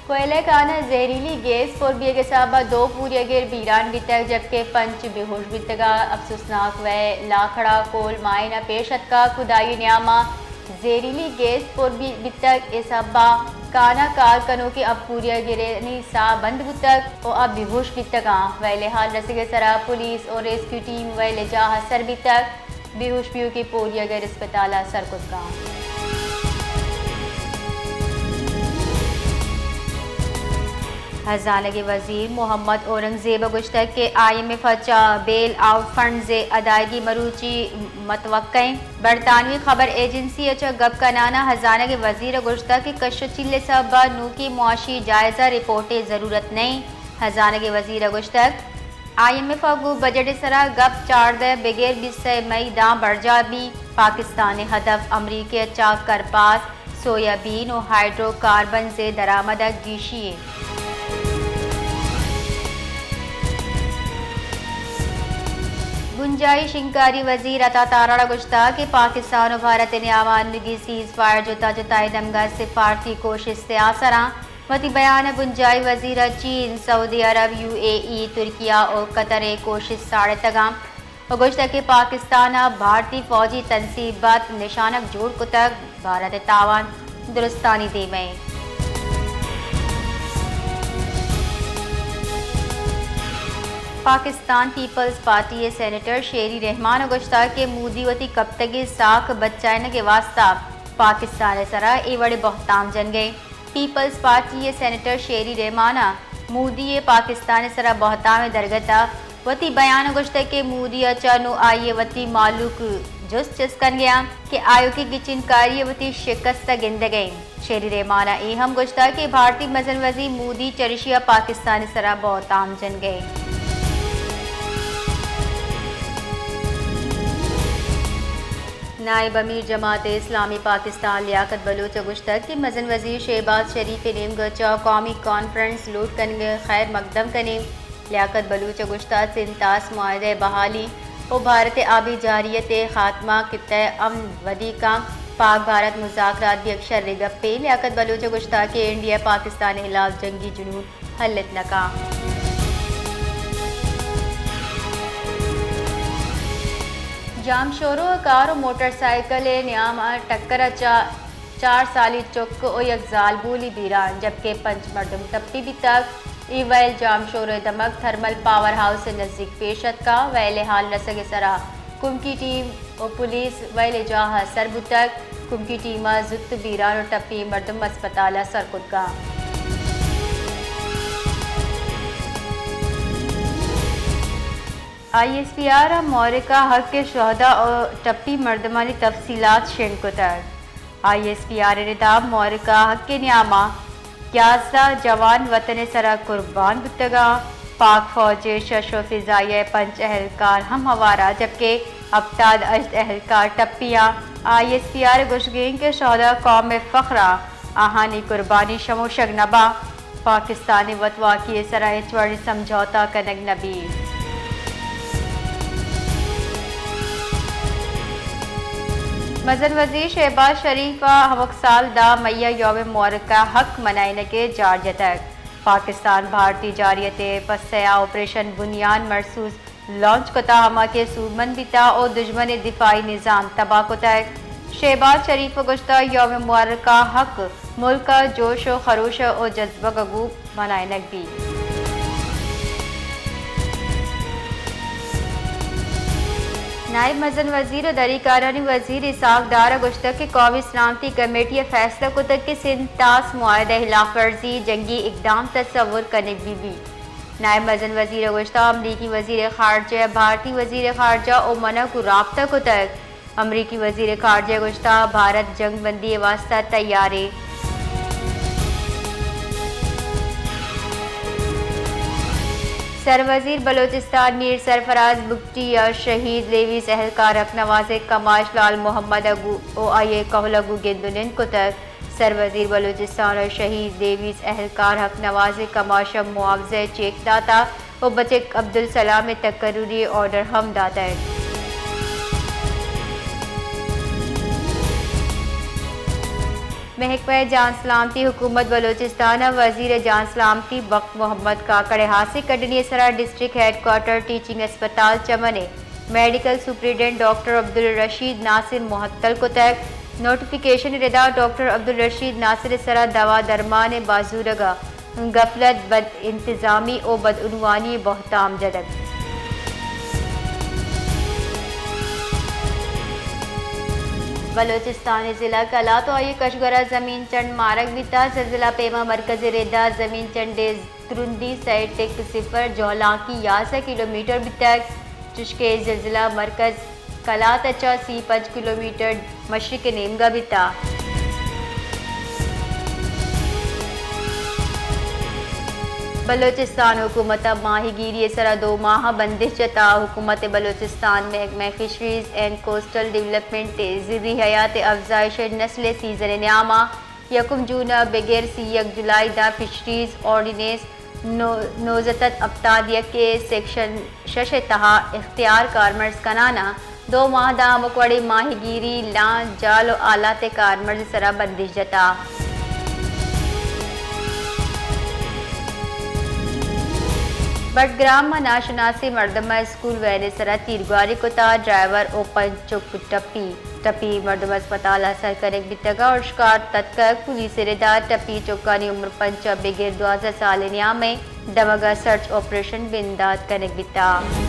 کوئلہ کان ءَ زہریلی گیس پر بیگ ءِ سبب ءَ دو پوریاگر بیران بیتگ، جبکہ پنچ بے ہوش بیتگ ءُ افسوسناک وئیل لاکھڑا کول مائن ءَ پیش اتکگ، کدائی نیام ءَ زہریلی گیس پر بی-، بیتگ، اے سبب ءَ کان ءَ کار کنوکیں ہپت پوریاگرانی ساہ بند بوتگ ءُ آ بے ہوش بیتگ اَنت۔ وئیل ءِ ہال رسگ ءِ سرا پولیس ءُ ریسکیو ٹیم وئیل ءِ جاہ ءَ سر بیتگ۔ بے ہوش بیوکیں پوریاگر اسپتال ءَ سر کتگ اَنت۔ ہزانگ ءِ وزیر محمد اورنگزیب ءَ گوشتگ کہ آئی ایم ایف ءَ چہ بیل آؤٹ فنڈز ءِ ادائیگی مروچی متوقع اِنت۔ برطانوی خبر ایجنسی ءَ چہ گپ کنان ءَ ہزانگ ءِ وزیر ءَ گوشتگ کہ کش ءُ چیل ءِ سبب ءَ نوکیں معاشی جائزہ رپورٹ ءِ ضرورت نہ اِنت۔ ہزانگ ءِ وزیر ءَ گوشتگ، آئی ایم ایف ءَ گوں بجٹ ءِ سرا گپ چاردہ بگر بیست ءُ سئے مئی داں برجاہ بیت۔ پاکستان ءِ ہدف امریکہ ءَ چہ کرپاس، سویا بین ءُ ہائیڈرو کاربنز ءِ درآمد ءَ گیشی اِنت۔ بنجاہی شنگکاری وزیر عطا تارڑ ءَ گوشتگ کہ پاکستان ءُ بھارت ءِ نیام ءَ انوگیں سیز فائر جتا جتائیں دمگ ءَ سفارتی کوشست ءِ آسراں۔ وتی بیان ءَ بنجاہی وزیر ءَ چین، سعودی عرب، یو اے ای، ترکیہ ءُ قطر ءِ کوشست ساڑتگ اَنت ءُ گوشتگ کہ پاکستان ءَ بھارتی فوجی تنصیبات نشانگ جوڑ کتگ، بھارت ءِ تاوان درستانی دیم ءَ اِنت۔ پاکستان پیپلز پارٹی ءِ سینیٹر شیری رحمان ءَ گوشتگ کہ مودی وتی کپتگیں ساکھ بچائینگ ءِ واستہ پاکستان ءِ سرا اے وڑیں بہتام جنگ ءَ اِنت۔ پیپلز پارٹی ءِ سینیٹر شیری رحمان ءَ مودی ءِ پاکستان ءِ سرا بہتام ءِ درگت ءَ وتی بیان ءَ گوشتگ کہ مودی ءَ چہ نوں آئی ءِ وتی مھلوک جست چست کنگ ءَ اَنت کہ آیوکیں گچین کاری ءَ وتی شکست ءَ گندگ ءَ اِنت۔ شیری رحمان ءَ اے ہم گوشتگ کہ بھارتی مزن وزیر مودی چریشی ءَ پاکستان ءِ سرا بہتام جنگ ءَ اِنت۔ نائب امیر جماعت اسلامی پاکستان لیاقت بلوچ ءَ گوشتگ کہ مزن وزیر شہباز شریف ءِ نیمگ ءَ چہ قومی کانفرنس لوٹ کنگ ءِ خیر مقدم کنیں۔ لیاقت بلوچ ءَ گوشتگ، سندھ طاس معاہدہ ءِ بحالی ءُ بھارت ءِ آبی جارحیت ءِ خاتمہ خطہ ءِ امن ودی کنت۔ پاک بھارت مذاکرات بیگ شریں گپے۔ لیاقت بلوچ ءَ گوشتگ کہ انڈیا ءَ پاکستان ءِ ہلاپ جنگی جنون ہلت نہ کنت۔ جامشورو ءَ کار ءُ موٹر سائیکل ءِ نیام ءَ ٹکر ءَ چہ چار سالی چک ءُ یک زالبولی بیران، جبکہ پنچ مردم ٹپی بیتگ۔ اے وئیل جامشورو ءِ دمگ تھرمل پاور ہاؤس ءِ نزیک پیش اتکگ۔ وئیل ءِ ہال رسگ ءِ سرا کمکی ٹیم ءُ پولیس وئیل ءِ جاہ ءَ سر بوتگ۔ کمکی ٹیم ءَ زوت بیران ءُ ٹپی مردم اسپتال ءَ سر کتگ۔ آئی ایس پی آر ءَ مورکہ حق شہدا ءُ ٹپی مردمانی تفصیلات شنگ کتگ۔ آئی ایس پی آر ءِ رداں مورکہ حق ءِ نیام ءَ یازدہ جوان وطن ءِ سرا قربان بوتگ اَنت۔ پاک فوج ءِ شش ءُ فضائیہ ءِ پنچ اہلکار ہم ہوار اَنت، جبکہ ہپتاد ءُ ہشت اہلکار ٹپی اَنت۔ آئی ایس پی آر ءِ گوشگ اِنت کہ شہدا قوم ءِ فخر اَنت، آہانی قربانی شموشگ نہ بنت۔ پاکستان ءِ وتواکی ءِ سرا ہچ وڑیں سمجھوتہ کنگ نہ بیت۔ مزن وزیر شہباز شریف ءَ ہمک سال دہ مئی ءَ یوم مورکہ حق منائینگ ءِ جار جتگ۔ پاکستان بھارتی جارحیت ءِ پسہ ءَ آپریشن بنیان مرصوص لانچ کتگ، ہما کہ سوبمند بیتگ ءُ دژمن ءِ دفاعی نظام تباہ کتگ۔ شہباز شریف ءَ گوشتگ، یوم مورکہ حق ملک ءَ جوش ءُ خروش ءُ جذبگ ءَ گوں منائینگ بیت۔ نائب مزن وزیر ءُ دری کارانی وزیر اسحاق ڈار ءَ گوشتگ کہ قومی سلامتی کمیٹی ءَ فیصلہ کتگ کہ سندھ طاس معاہدہ ءِ ہلاف ورزی جنگی اقدام تصور کنگ بہ بیت۔ نائب مزن وزیر ءَ گوشتگ، امریکی وزیر خارجہ ءَ بھارتی وزیر خارجہ اومن ءَ گوں رابطہ کتگ۔ امریکی وزیر خارجہ ءَ گوشتگ، بھارت جنگ بندی ءِ واستہ تیار اِنت۔ سروزیر بلوچستان میر سرفراز بگٹی ءَ شہید لیویز اہلکار حق نواز ءِ کماش لال محمد ءَ گوں، ءُ آئی ءِ کہول ءَ گوں گند ءُ نند کتگ۔ سروزیر بلوچستان ءَ شہید لیویز اہلکار حق نواز ءِ کماش ءَ معاوضہ ءِ چیک داتگ ءُ بچک عبدالسلام ءِ تقرری آرڈر ہم داتگ۔ محکمہ جان سلامتی حکومت بلوچستان ء وزیر جان سلامتی بخت محمد کاکڑ ء ہاسیں کڈنی ء سرا ڈسٹرکٹ ہیڈ کوارٹر ٹیچنگ اسپتال چمن ء میڈیکل سپرنٹنڈنٹ ڈاکٹر عبدالرشید ناصر معطل کتگ۔ نوٹیفکیشن ء ردا ڈاکٹر عبدالرشید ناصر ء سرا دوا درمان ء بازورگ ء غفلت، بد انتظامی و بدعنوانی بہتام جتگ۔ بلوچستان ء ضلع کلات و آئی کشگورا زمین چنڈ مارگ بیتا۔ زلزلہ پیما مرکز ردا زمین چنڈ ترندی سئے ٹک صفر جہلانکی یازدہ کلومیٹر بیتگ، چشکہ زلزلہ مرکز کلات ء چہ سی پنچ کلومیٹر مشرق نیمگا بیتا۔ بلوچستان حکومت ء ماہی گیری ء سرا دو ماہ بندش جتا۔ حکومت بلوچستان محکمہ فشریز اینڈ کوسٹل ڈیولپمنٹ ء زرعی حیات ء افزائش نسل سیزن ء نیاما یکم جون ء بگر سی یک جولائی داں فشریز آرڈیننس نو-، نوزدہ ہپتاد یک ء سیکشن شش ء تہا اختیار کارمرز کنان ء دو ماہ داں ہمک وڑیں ماہی گیری، لانچ، جال و آلات ء کارمرز ء سرا بندش جتا۔ بٹ گرام ء ناشناسیں مردم ء اسکول وین ء سرا تیرگواری کتا، ڈرائیور و پنچ چک ٹپی۔ ٹپی مردم اسپتال ء سر کنگ بیتگ ء ہشکار تتکگ۔ پولیس ء ردا ٹپی چکانی عمر پنچ ء بگر دوازدہ سال ء نیام ء دمگ ء سرچ آپریشن بندات کنگ بیتگ۔